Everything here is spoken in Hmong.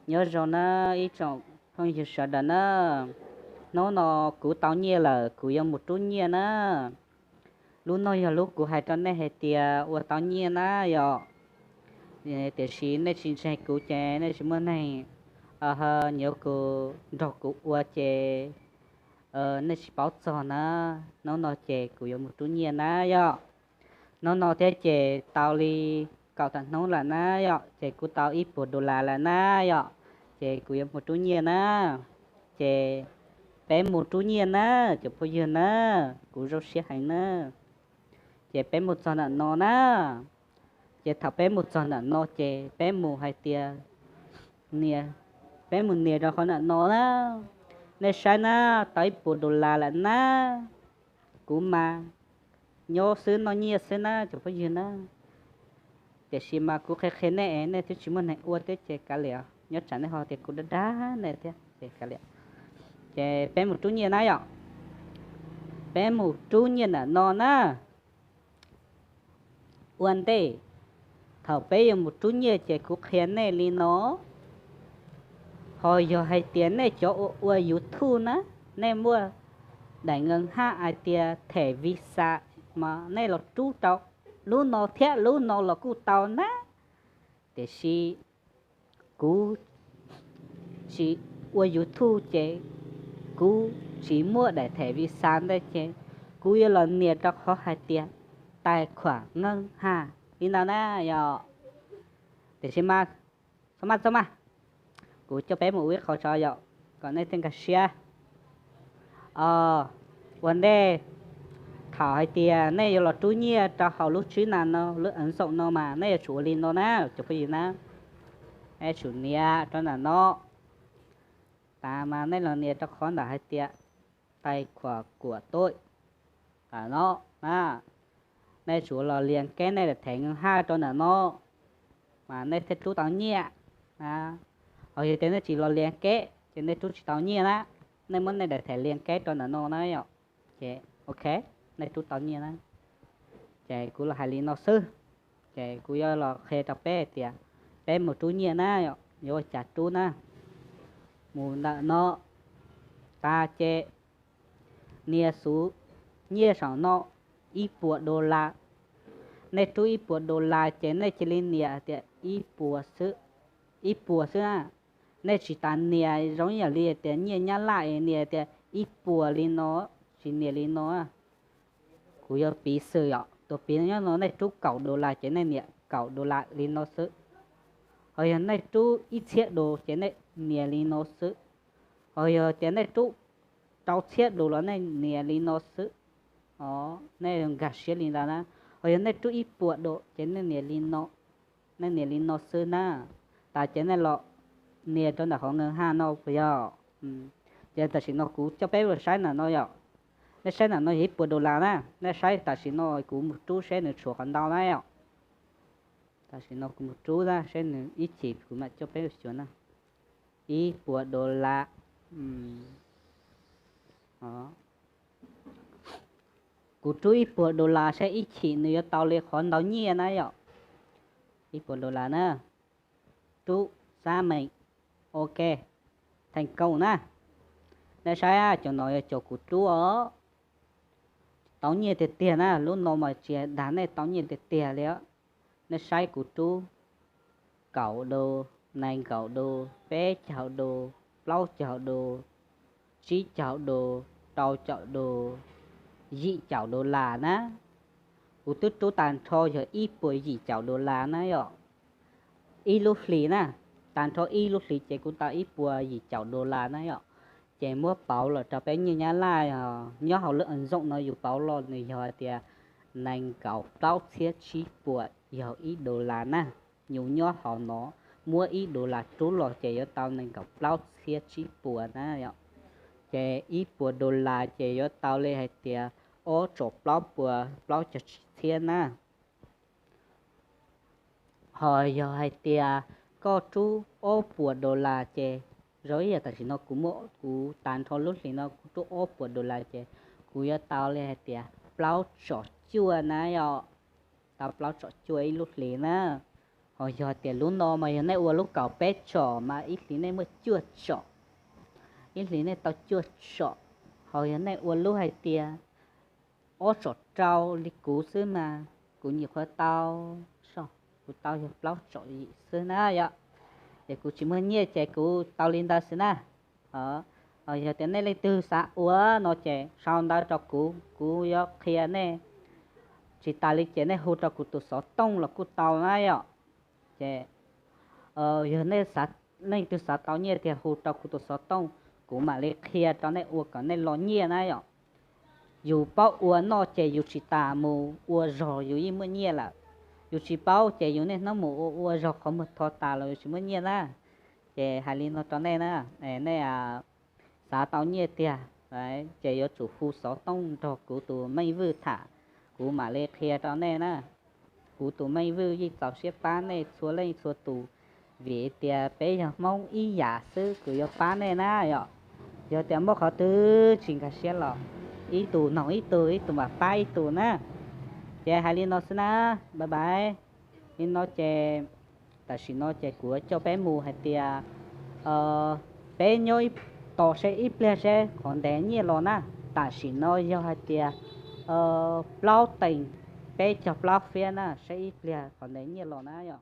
Nyob zoo na ib tsoom phooj ywg sawv daws na, hnub no kuv tau nyiaj lawm kuv yuav mus rub nyiaj na. Lub no yog lub kuv hais rau nej hais tias ua tau nyiaj na yom. Tiam sis nej tsis ntseeg kuv ces nej tsis muaj neeg, nyiam kuv nrog kuv ua ces nej tsis paub txog na. Hnub no ces kuv yuav mus rub nyiaj na yom. Hnub no thiab ces tau li kaum tawm hnub lawm na yom, ces kuv tau ib puas dollar lawm na yom. Ces kuv yuav mus rub nyiaj na. Ces peb mus rub nyiaj na, cov phooj ywg na, kuv zoo siab heev na. Ces peb mus txog ntawm no na. Ces thaum peb mus txog ntawm no ces peb mus hais tias, nias, peb mus nias rau qhov ntawm no na. Nej saib na, tau ib puas dollar lawm na. Kuv mas nyob xwb noj nyiaj xwb na cov phooj ywg na. Tiam sis mas kuv qhia qhia nej es nej twb tsis muaj neeg ua thiab ces kav liam, nyob tsam nej ho tias kuv dag dag nej thiab ces kav liam. Ces peb mus rub nyiaj na yom. Peb mus rub nyiaj ntawm no na. Ua ntej, thaum peb yuav mus rub nyiaj ces kuv qhia nej li no. Ho yog hais tias nej cov ua ua YouTube na, nej muaj daim nkees haj hais tias them Visa mas nej los rub rau lub no thiab lub no los kuj tau na. Tiam sis kuv tsis ua YouTube ces kuv tsis muaj daim them Visa ntawd ces kuv yuav los nias rau qhov hais tias tais khuam nkees haj li ntawd na yom. Tiam sis mas, txhob maj txhob maj, kuv coj peb mus ua ib qho tso yom, kom nej thiaj nkag siab. Ua ntej, thaum hais tias nej yuav los rub nyiaj rau hauv lub tswb na no, lub ntxoom no mas nej yuav tsum ua li no na cov phooj ywg na. Nej tsum nias rau ntawm no. Tas mas nej los nias rau qhov ntawm hais tias tais khuam kuam tuj ntawm no na. Nej tsum los lias keb nej daim them nkees haj rau ntawm no, mas nej thiaj rub tau nyiaj. Ho yog tias nej tsis los lias keb ces nej rub tsis tau nyiaj na. Nej muab nej daim them lias keb rau ntawm no na yom, ces ok, nej rub tau nyiaj na. Ces kuv los hais li no xwb. Ces kuv yuav los qhia rau peb hais tias peb mus rub nyiaj na, yuav ua cas rub na. Mus ntawm no tas ces nias xuv nyiaj saum no ib puas dollar. Nej rub ib puas dollar ces nej cia li nias tias ib puas xwb, ib puas xwb na. Nej tsis tas nias zoo ib yam li tias nyiaj Nyab Laj es nias tias ib puas li no, tsis nias li no. Kuv yuav piv xwm yom, tus piv nyob no nej rub kaum dollar ces nej nias kaum dollar li no xwb. Ho yog nej rub ib txhiab dollar ces nej nias li no xwb. Ho yog tias nej rub rau txhiab dollar los nej nias li no xwb. Nej nkag siab li ntawd na. Ho yog nej rub ib puas dollar ces nej nias li no, nej nias li no xwb na. Tas ces nej los nias rau ntawm qhov nkees haj no puas yog? Ces tam sim no kuv coj peb los saib ntawm no yom. Nej saib ntawm no yog ib puas dollar na. Nej saib tam sim no kuv mus rub seb nws tshuav qhov ntau na yom. Tam sim no kuv mus rub na seb nws ib chim kuv mam coj peb los xyuas na. Ib puas dollar. Kuv rub ib puas dollar seb ib chim nws yuav tau li qhov ntau nyiaj na yom. Ib puas dollar na. Rub xab meem. Ok, theej kaum na. Nej saib cov no yog cov kuv rub os. Tau nyiaj tiag tiag na, lub no mas tsis dag nej, tau nyiaj tiag tiag li os. Nej saib kuv rub kaum dollar, nees nkaum dollar, peb caug dollar, plaub caug dollar, tsib caug dollar, rau caum dollar, yim caum dollar na. Kuv twb rub tag nrho yog ib puas yim caum dollar na yom. Ib lub hlis na, tag nrho ib lub hlis ces kuv tau ib puas yim caum dollar na yom. Ces muab pauv los rau peb nyiaj Nyab Laj os, nyob hauv lub ntxoom no yus pauv los nws yog hais tias nees nkaum plaub txhiab tsib puas yog ib dollar na. Yus nyob hauv no muab ib dollar rub los ces yuav tau nees nkaum plaub txhiab tsib puas na yom. Ces ib puas dollar ces yuav tau li hais tias ob tsoom plaub puas plaub caug tsib txhiab na. Ho yog hais tias koj rub ob puas dollar ces, zoo ib yam tam sim no kuv muab kuv tag nrho lub hlis no kuv rub ob puas dollar ces kuv yuav tau li hais tias plaub tsom cuaj na yom. Tau plaub tsom cuaj ib lub hlis na. Ho yog tias lub no mas yog nej ua lub kaum peb tsom mas ib hlis nej muaj cuaj tsom, ib hlis nej tau cuaj tsom. Ho yog nej ua lub hais tias ob tsom rau li kuv xwb mas kuv nyuam qhuav tau, kuv tau yog plaub tsom yim xwb na yom. Ces kuv tsis muaj nyiaj ces kuv tau li ntawd xwb na. Yog tias nej leej twg xav ua no ces sau ntawv rau kuv, kuv yuav qhia nej. Tsis tas li ces nej hu rau kuv tus xov tooj los kuj tau na yom. Ces yog nej leej twg xav tau nyiaj tiag hu rau kuv tus xov tooj, kuv mam li qhia rau nej ua kom nej los nyiaj na yom. Yus paub ua noj ces yus tsis tas mus ua zog yus yeej muaj nyiaj lawm. Yus tsis paub ces yus niaj hnub mus ua ua zog qhov muag tho tas los yus tsis muaj nyiaj na. Ces hais li no rau nej na, nej xav tau nyiaj tiag ces yuav tsum hu xov tooj nrog kuv tus Meej Vwj tham, kuv mam li qhia rau nej na. Kuv tus Meej Vwj yeej txaus siab pab nej txhua leej txhua tus, vim tias peb yog Hmoob ib yam xwb, kuv yuav pab nej na yom. Yog tias muaj qhov twg tsis nkag siab los ib tug noog ib tug, ib tug mam pab ib tug na. Ces hais li no xwb na, bye bye. Li no ces tam sim no ces kuv coj peb mus hais tias peb nyob tos seb ib pliag seb qhov ntev nyiaj los na. Tam sim no yog hais tias plaub tees peb caug plaub fiab na, seb ib pliag qhov ntev nyiaj los na yom.